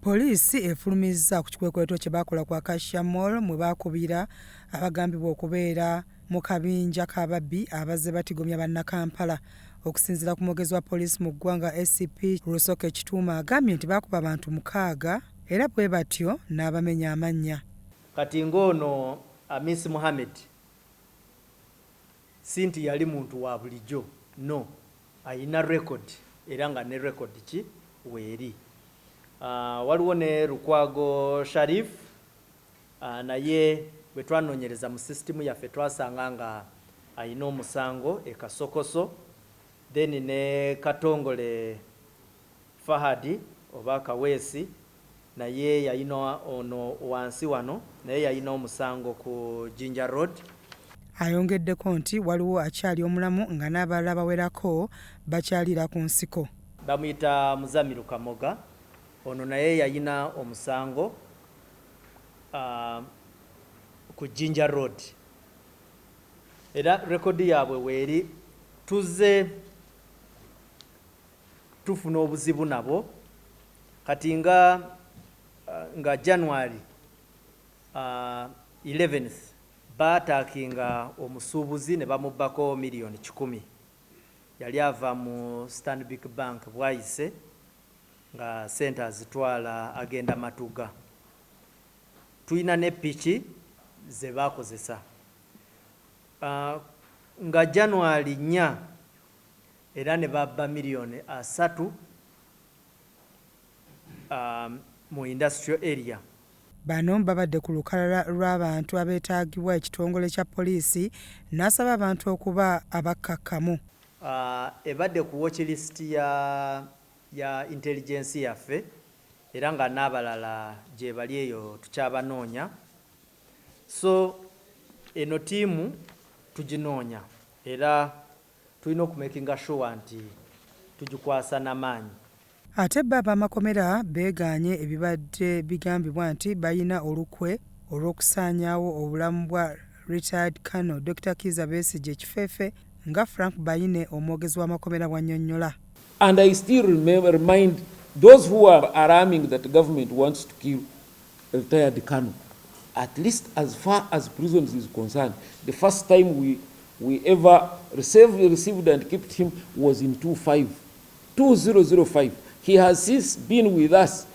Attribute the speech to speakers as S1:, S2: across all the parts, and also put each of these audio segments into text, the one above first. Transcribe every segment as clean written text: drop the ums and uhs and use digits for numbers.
S1: Poliisi efulumizza ku kikwekweto kye baakola ku Acacia Mall mwe baakubira abagambibwa okubeera mu kabinja k'ababbi abazze batigomya Bannakampala. Okusinziira ku mwogezi wa poliisi mu ggwanga ACP Rusoke Kituuma agambye nti baakuba abantu mukaaga era bwe batyo n'abamenya amannya.
S2: Kati ng'ono Amis Muhamed si nti yali muntu wa bulijjo, no, alina record era nga ne record ki weeri. Waliwo ne Lukwago Sharif naye bwe twanoonyereza mu system yaffe twasanga nga alina omusango e Kasokoso, then ne Katongole Fahad oba Kaweesi naye yalina ono wansi wano naye yalina omusango ku Jinja Road.
S1: Ayongeddeko nti waliwo akyali omulamu nga n'abalala abawerako bakyaliira ku nsiko.
S2: Bamuyita Muzamiru Kamoga, ono naye yalina omusango ku Jinja Road era rekodi yaabwe weeri. Tuzze tufuna obuzibu nabo kati nga nga January 11th baataakinga omusuubuzi ne bamubbako miliyoni 100. Yali ava mu Stanbic Bank Bwaise nga ssente azitwala agenda Matuga. Tulina ne piki ze baakozesa. Nga January nnya era ne babba miliyoni asatu mu Industrial Area.
S1: Bano babadde ku lukalala lw'abantu abeetaagibwa ekitongole kya poliisi n'asaba abantu okuba abakkakkamu.
S2: Ebadde ku watch list ya ya intelligence yaffe era nga n'abalala gyebali eyo tukyabanoonya, so eno ttiimu tuginoonya era tulina okumakinga sure nti tugikwasa namaanyi.
S1: Ate bbo ab'amakomera beegaanye ebibadde bigambibwa nti balina olukwe olw'okusaanyaawo obulamu bwa Retired Colonel Dokita Kiiza Besigye Kifefe nga Frank Baine omwogezi w'amakomera bw'annyonnyola.
S3: And I still remind those who are alarming that government wants to kill retired colonel, at least as far as prisons is concerned, the first time we ever received and kept him was in 2005. He has since been with us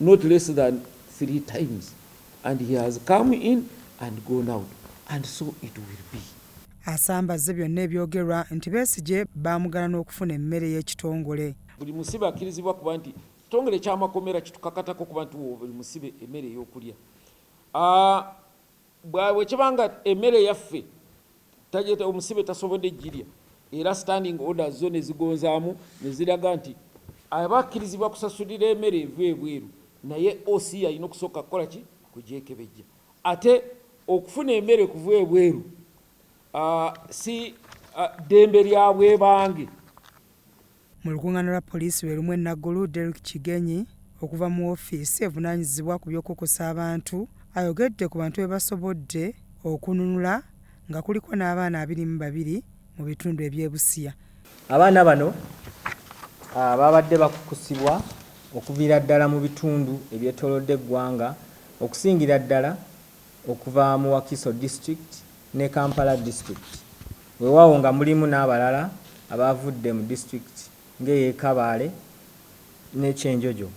S3: not less than three times, and he has come in and gone out, and so it will be.
S1: Asambazze byonna ebyogerwa nti Besigye baamugana n'okufuna emmere y'ekitongole.
S3: Buli musibe akkirizibwa kuba nti kitongole ky'amakomera kitukakatako kuba nti buli musibe emmere ey'okulya. Bwe kibanga emmere yaffe omusibe tasobodde girya, era standing orders zo ne zigonzaamu ne ziraga nti aba akkirizibwa kusasulira emmere eva ebweru, naye OC alina okusooka kukola ki? Kugyekebejja. Ate okufuna emmere kuva ebweru si ddembe lya bwebange.
S1: Mu lukuŋŋaana lwa poliisi lwe lumu e Naggulu, Derrick Kigenyi okuva mu ofiisi evunaanyizibwa ku by'okukusa abantu ayogedde ku bantu be basobodde okununula nga kuliko n'abaana 22 mu bitundu eby'e Busia.
S4: Abaana bano babadde bakukusibwa okuviira ddala mu bitundu ebyetoolodde eggwanga okusingira ddala okuva mu Wakiso District ne Kampala District, weewaawo nga mulimu n'abalala abaavudde mu disitulikiti ng'ey'e Kabale ne Kyenjojo.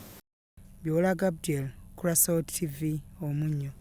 S1: Biola Gabdiel, Crasol TV, Omunnyo.